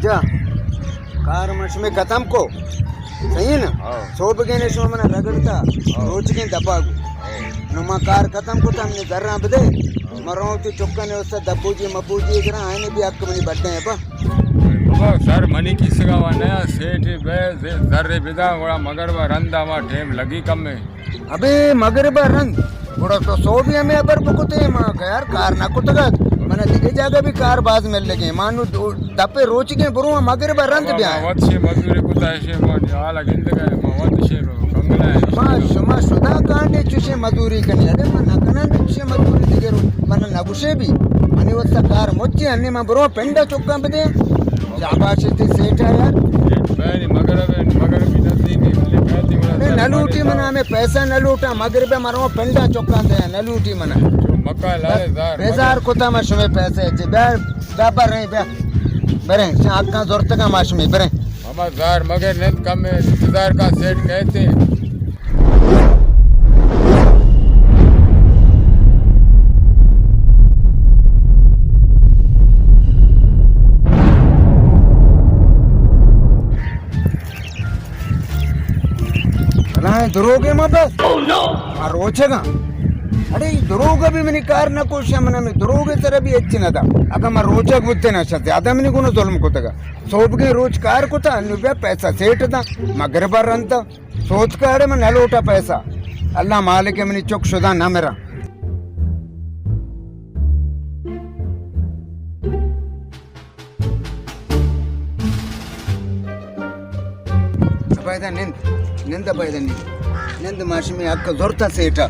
جا، کار من شمے ختم کو، صحیح نا؟ ہاں۔ صوبگینے شما منا رگڑتا، ہاں۔ روچگیں دپا گو۔ ہاں۔ نو ما کار ختم کو، تم نے زراں بدے۔ ہاں۔ مروں تو چکنے استا دبوجی مبوجی گرا، آئینے بھی حق منی بڈے ہیں پا۔ بابا، سر منی کیسگا وا نیا، سیٹھ بے، زر بداں، گڑا مگربا رندا ما ٹیم لگی کمے۔ ابے مگرب ء رند، گڑا تو سوبی ہمے ہبر بکتے، ما یار کار نہ کتگ ات، من دگہ جاگہ بھی کار باز مل لگے، ما نو دو، دپے روچگیں برو مگرب ء رند بابا، بیاں۔ ما وت شے مزوری کتا، شے ما حال گندگ ء، ما وت شے بنگلہ ء۔ شما، شما شدا کانڈے چوشے مزوری کنی، ارے من نہ کناں چوشے مزوری دگہ رو، من نہ گوشے بھی، منی واسطہ کار مچی، انی من برو پنڈا چکاں بدے۔ شاباش تئی سیٹھ ء یار۔ بہنی مگرب ء، مگرب بھی نزدیک ہے، بلے بہتی بڑا نہ، نہ لوٹی منا، ہمیں پیسہ نہ لوٹا، مگرب ء مرو پنڈا چکاں دے، نہ لوٹی منا۔ جو مکہ لالے زار، بیزار کتا ما شمے پیسے، جی بیا، بیا بریں، بیا۔ بریں، شاکاں زورتگا ما شمے، بریں۔ ہما زار مگر نند کم ہے، انتظار کا سیٹ کہتے۔ بلائیں دروگے ما بس۔ آ روچگاں۔ اڑے ای دروگ بھی منی کار نہ کوشا، من ہمیں دروگ سر بھی اچ نہ دا۔ اگا ما روچگ بوتے نہ شا زیادہ منی گنو ظلم کتگا۔ صوبگیں روچ کار کتا، انو بیا پیسہ سیٹ دا، مغربا رند دا۔ سوت کاڑے من نہ لوٹا پیسہ۔ اللہ مالک ہے، منی چک شدا نہ مرا۔ ابا ادا نند، نند ابا ادا نند۔ نند ماشمی حق زورتا سیٹا۔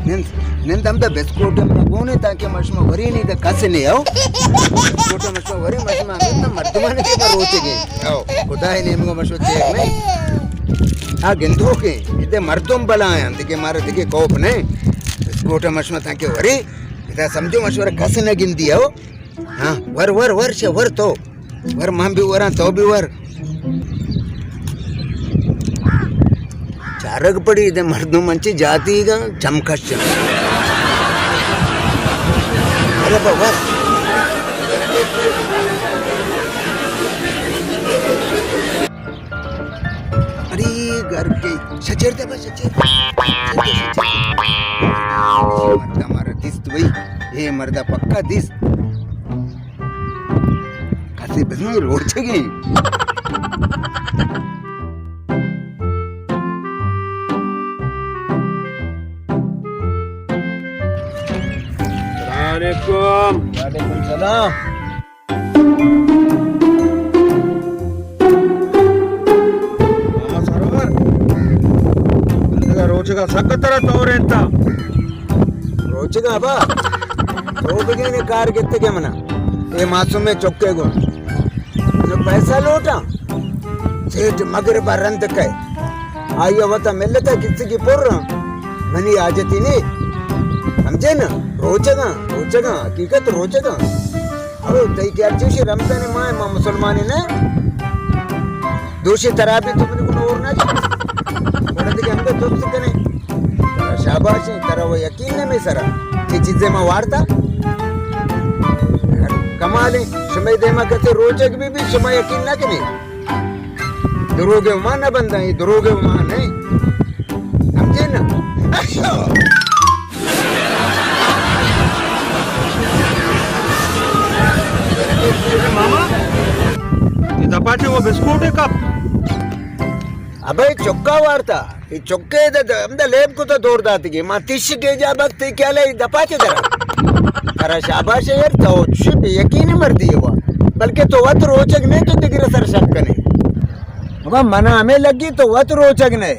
نند، نند ہمدا بسکوٹ منا گونے تاکہ ماشما وری نہیں دا کس نہیں ہو۔ بسکوٹ ماشما وری، ماشما ہمیں مردمانے کے پر روچے گئے۔ ہو۔ خدا ہی نیمگو مشو چیک نہیں۔ آ گندوکیں، ادے مردم بلایاں، دگہ مارا دگہ کوپ نہ۔ بسکوٹ مشما تانکہ وری، ادا سمجھو مشورہ کس نہ گندی ہو۔ ہاں، ور، ور، ور، شے، ور تو۔ ور، من بھی وراں، تو بھی ور۔ چارگ پڑی دے مردم انچے جاتی گا، چمکش چم۔ ارے با، ور۔ ارے گھر کے شچر دے با، شچر۔ شچر دے، شچر دے۔ مردا مارا دیست بھائی، اے مردا پکا دیست۔ کسے بزنی روچگیں۔ السلام علیکم۔ وعلیکم السلام۔ ماما سرور، بندگا روچگا سک ترا تورینتا۔ روچگا با، تو بگینے کار گتگے منا۔ اے معصومیں چکے گون۔ نو پیسہ لوٹاں۔ سیٹھ مغرب ء رند کئے۔ آئی ء وتا ملت ء کسگی پر آں۔ منی حاجتی نے۔ سمجھے نا؟ روچگاں، روچگاں، حقیقت روچگاں۔ او تئی کہ ہر چیزی رمضان ماہ ما مسلمان نے۔ دوشی ترا بھی تو منی گناہ اور نہ جی۔ بڑا دیگه ہمیں دوست کنے۔ شاباش، ترا وہ یقین نہ میں سرا۔ یہ چیزیں ما وارتا۔ کمالیں، شمئے دیما کتے روچگ بھی بھی شما یقین نہ کنے۔ دروگ ما نہ بنداں، یہ دروگ ما نہیں۔ سمجھے نا؟ ماما، یہ دپاچے وہ بسکوٹ ہے کپ؟ ابے چکا وارتا۔ اے چکے دے، دے، ہمدا لیب کتا دور داتگی۔ ما تیش کے جا بک تے کیا لے دپاچے درا۔ ترا شاباش ہے یار، تو چوشی بے یقین مردی ہوا۔ بلکہ تو وت روچگ نہیں، تو دگرے سر شک کنے۔ مگا منا ہمیں لگی تو وت روچگ نہیں۔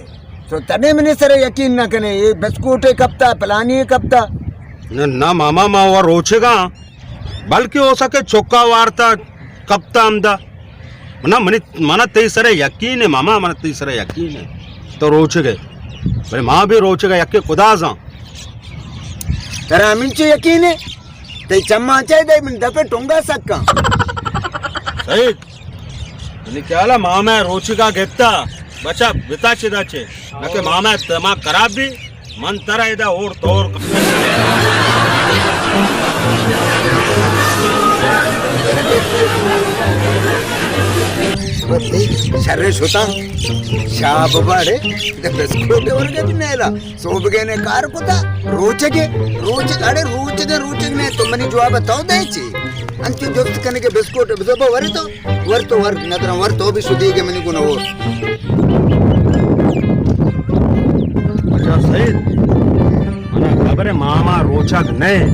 تو تنے منی سر یقین نہ کنے، اے بسکوٹے کپتا، پلانی کپتا۔ نہ، نہ ماما، ما وہ روچگا۔ بلکہ ہو سکے چکا وارتا کپتا ہمدا۔ منا، منی، منا تئی سر یقین ہے ماما، منا تئی سر یقین ہے۔ تو روچگے۔ بلے ما بھی روچگا یکے خدا زان۔ ترا ہمینچو یقین ہے؟ تئی چماں چاہے دے من دپے ٹونگا سکاں۔ صحیح۔ منی خیالا ماما روچگا گپتا۔ بچا بتا چدا چے۔ نہ کہ ماما دماغ خراب بھی۔ من ترا ادا اور تور۔ بس، شریں شتاں۔ شاہ بابا، اڑے، بسکوٹ ورگے بھی نیلا۔ سوبگے نے کار کتا، روچگے، روچگ، اڑے روچگے، روچگ نے، تو منی جواب تو دے چی؟ انچو جفت کنے کے بسکوٹ، بزبا ورے تو، ور تو ور، ندرا ور تو بھی شدی کے منی گناہ ہو۔ اچھا سعید، منا خبر ہے ماما روچگ نے۔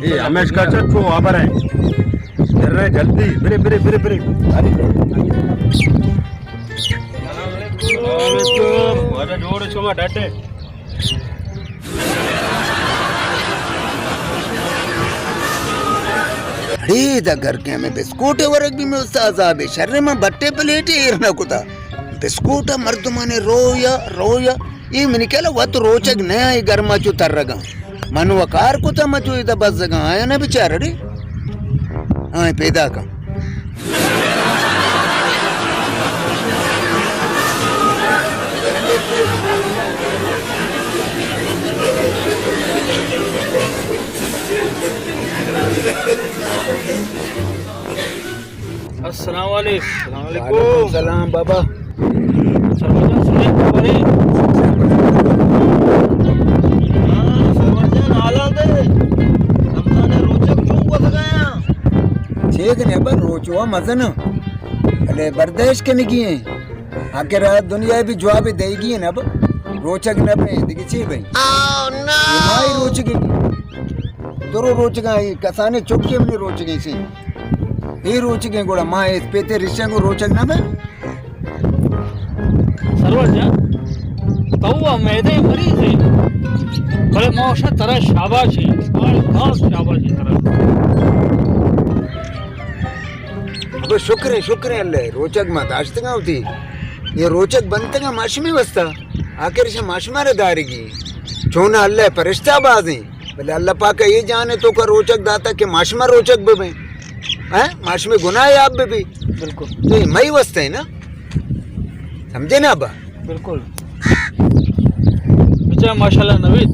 اے ہمیش کا چچو آبر ہے۔ کر رہے جلدی، برے، برے، برے، برے۔ السلام علیکم۔ وعلیکم۔ واجہ جوڑ شما ڈاٹے۔ اڑے دا گھر کے ہمیں بسکوٹ ورگ بھی میں استاد صاحب شر میں بٹے پلیٹ ایر نہ کتا۔ بسکوٹ مردمانے رویا، رویا۔ اے منی کلا وت روچگ نہ آئی گرما چو ترگا۔ من و کار کتا مچو ادا بزگاں، آیا نہ بچار اڑے۔ آئیں پیدا کن۔ السلام علیکم۔ السلام علیکم۔ وعلیکم السلام بابا۔ سرور جان، سنے خبریں؟ ہاں، سرور جان، حالا دے۔ رمضان روچگ چون گوزگایا؟ ٹھیک نے ابا، روچوا مزن۔ بلے برداشت کنگی ہیں۔ آخر دنیا بھی جواب دے گی ہے نا ابا۔ روچگ نہ بے، دیگه چی بے؟ یہ مائی روچگی۔ درو روچگاں، اے کسانیں چکے منی روچگیں سی۔ اے روچگیں گڑا ما اے پیتے رشتہ کو روچگ نہ بے۔ سرور جان، تو میدے مریض ہے، بلے ما اشاں ترا شاباش ہے، باز باز شاباش ہے ترا۔ ابے شکر ہے، شکر ہے اللہ، روچگ ما داشتگاں ہوتی۔ یہ روچگ بنتگاں ماشمی واسطہ، آخر شا ماشمارے دارگی۔ چونا اللہ پرشتہ بازیں۔ بلے اللہ پاک ء اے جان ء توکا روچگ داتا کہ ماشما روچگ بہ بیں، ہیں؟ ماشمے گناہ یاب بہ بی۔ بالکل۔ تو اے مئی واسطہ ہے نا، سمجھے نا ابا؟ بالکل۔ بچا ماشاءاللہ نوید۔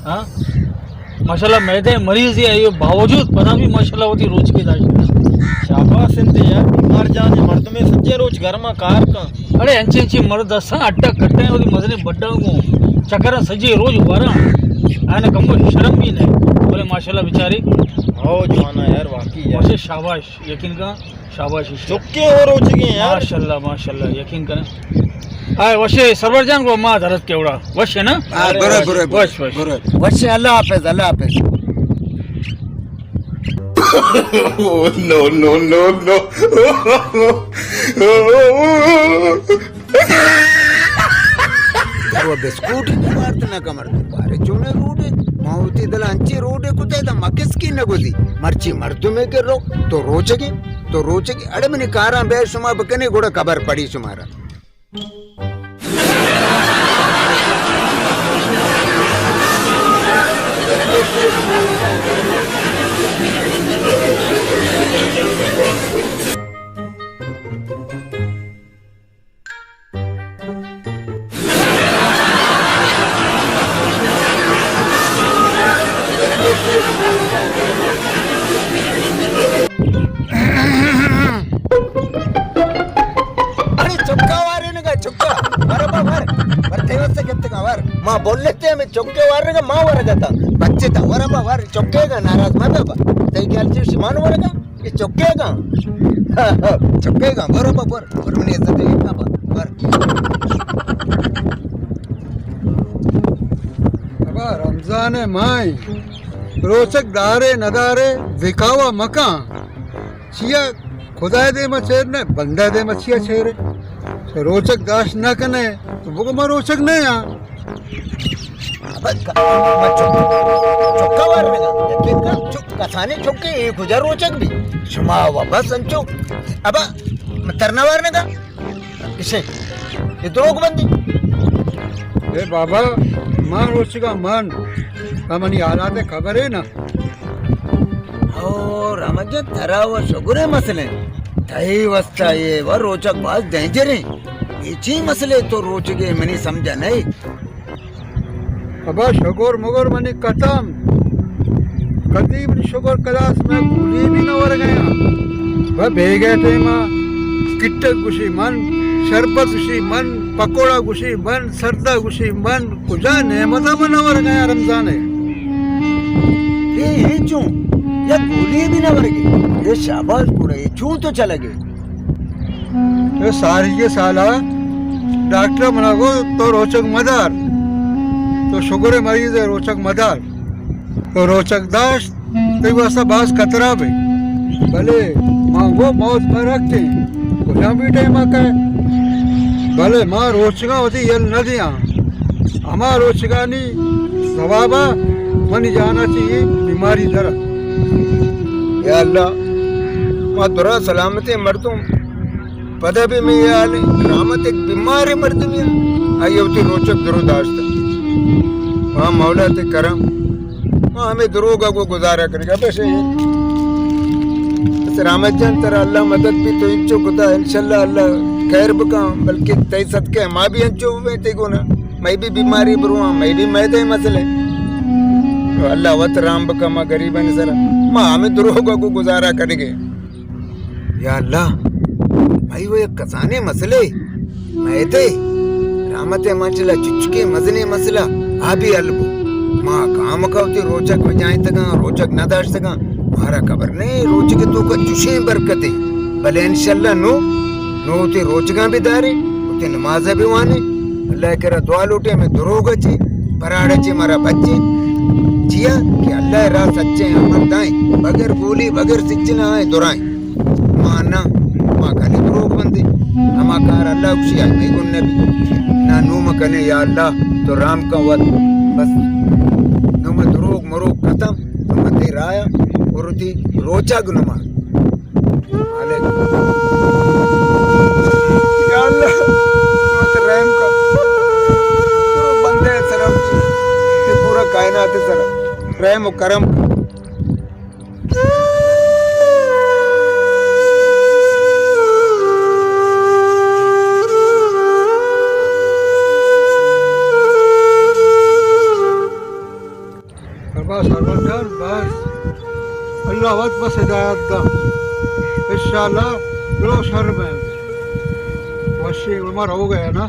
ہاں۔ ماشاءاللہ میدے مریض ہی آئی باوجود پدا بھی ماشاءاللہ وتی روچگی داشت۔ شاباش انت یار، بیمار جان مردمے سجے روچ گرما کار کن۔ اڑے انچیں انچیں مرد اساں اٹا کٹیں وتی مزنیں بڈاں گوں چکراں سجے روچ وراں، آیاں کمو شرم بھی نہ، بلے ماشاءاللہ بیچاری۔ او جوانا یار، واقعی یار۔ وشے شاباش، یقین کن شاباش۔ چکے ہو روچگے یار۔ ماشاءاللہ، ماشاءاللہ، یقین کریں۔ آئے وشے سرور جان کو ما درد کے اڑا۔ وشے نا؟ ہاں، برو، برو، برو، وش، وش۔ برو۔ وشے، اللہ حافظ، اللہ حافظ۔ نو، نو، نو، نو۔ تو بسکوٹ ہی وارت نہ کمر تو پارے چونے روڈے۔ ما ہوتی دل انچی روڈے کتے دا مکس کی نہ گزی۔ مرچی مردمے کے رو تو روچگے، تو روچگے۔ اڑے منی کاراں بے شما بکنے گڑا خبر پڑی شمارا۔ اڑے چکا وارے نگا چکا، ور ابا ور، ور تیوس سے گپتگا ور۔ ما بولتے ہمیں چکے وارے نگا ما ورگا تا، بچے تا ور ابا ور، چکے گا ناراض مت ابا، تئی خیال چی شمان ورگا؟ یہ چکے گا، چکے گا، برو با، بر، بر منی عزت ہے، ابا، بر۔ ابا، رمضان ماہ، روچک دارے ندارے، دکھاوا مکان۔ چیا خدا دے ما چیر نے، بندہ دے ما چیا چیرے۔ تو روچک داشت نہ کنے، تو بگو ما روچک نہ ہاں۔ ابا، ک-، ما چک-، چکا وار نگا۔ یقین کن، چک، کسانی چکے، اے کجا روچک بی؟ شما و بس انچو۔ ابا، من ترنا وار نگا۔ اسے، اے دروگ بندی۔ اے بابا، ما روچگا مان، منی حالات خبر ہے نا۔ او رحمت جان، ترا و شگرے مسئلے۔ تئی واسطہ اے و روچک باز ڈینجر ہیں۔ اے چی مسئلے تو روچگے منی سمجھا نہیں۔ ابا شگر مگر منی ختم۔ کدی منی شگر کلاس میں گولی بھی نہ ور گیا۔ وہ بیگے ٹائما گٹک گوشی من، شربت گوشی من، پکوڑا گوشی من، سردا گوشی من، کجا نعمتا من نہ ورگاں رمضان ء؟ اے، اے چون؟ یک گولی بھی نہ ورگے؟ اے شاباش گڑا، اے چون تو چلگے؟ اے ساری کے سالا ڈاکٹر منا گو تو روچک مدار، تو شگر مریض ہے، روچک مدار۔ تو روچک داشت، تئی واسطہ باز خطرہ بے۔ بلے ما گو موت پر رکھتے، کجا بھی ٹائم آ کئے۔ بلے ما روچگاں وتی یل نہ دیاں۔ ہما روچگانی ثوابا منی جانا چی بیماری در۔ یا اللہ، ما درا سلامتیں مردم، پدا بھی میں یہ حال ہے، رحمت ایک بیمار مردمی، آئی وتی روچک درو داشت۔ ما مولا تے کرم، ما ہمیں دروگ ء گوں گزارہ کنگ ء بس۔ بس رحمت جان، ترا اللہ مدد بی، تو انچو کتا، انشاءاللہ اللہ خیر بکاں، بلکہ تئی صدقے ما بھی انچو بیں تئی گونا، مئی بھی بیماری برواں، مئی بھی میدے مسئلے۔ تو اللہ وت رحم بکا ما غریبانی سرا، ما ہمیں دروگ ء گوں گزارہ کنگے۔ یا اللہ، مئی و یک کسانیں مسئلے، میدے، رحمت ء مانچلا چچکیں مزنیں مسئلہ، آ بھی حل بو۔ ما کام کا وتی روچک بجائیں تگاں، روچک نہ داشتگاں، مارا خبر نہیں، روچک تو کا چشیں برکتے۔ بلے انشاءاللہ نو، نو وتی روچگاں بھی دارے، وتی نماز بھی وانے، اللہ کرا دعا لوٹے، ہمیں دروگ چے، پراڑ چے مارا بچے۔ چیا کہ اللہ را سچیں امر دائیں، بغیر گولی، بغیر سچنا آئیں درائیں۔ ما نہ، ما کنے دروگ بندے۔ ہما کار اللہ گوشی آئی مئی گون نبی۔ نہ نو ما کنے یا اللہ تو رحم کن وت۔ بس نو ما دروگ مروگ ختم، نو ما تے رایا اور تی روچگ نما۔ مالک۔ یا اللہ تو تے رحم کن۔ تو بندے سرا، تے پورا کائنات سرا رحم و کرم کن۔ بس، سرور جان، بس۔ اللہ وت بس ہدایت دا۔ انشاءاللہ، درو شر میں۔ وشی عمر ہو گیا نا۔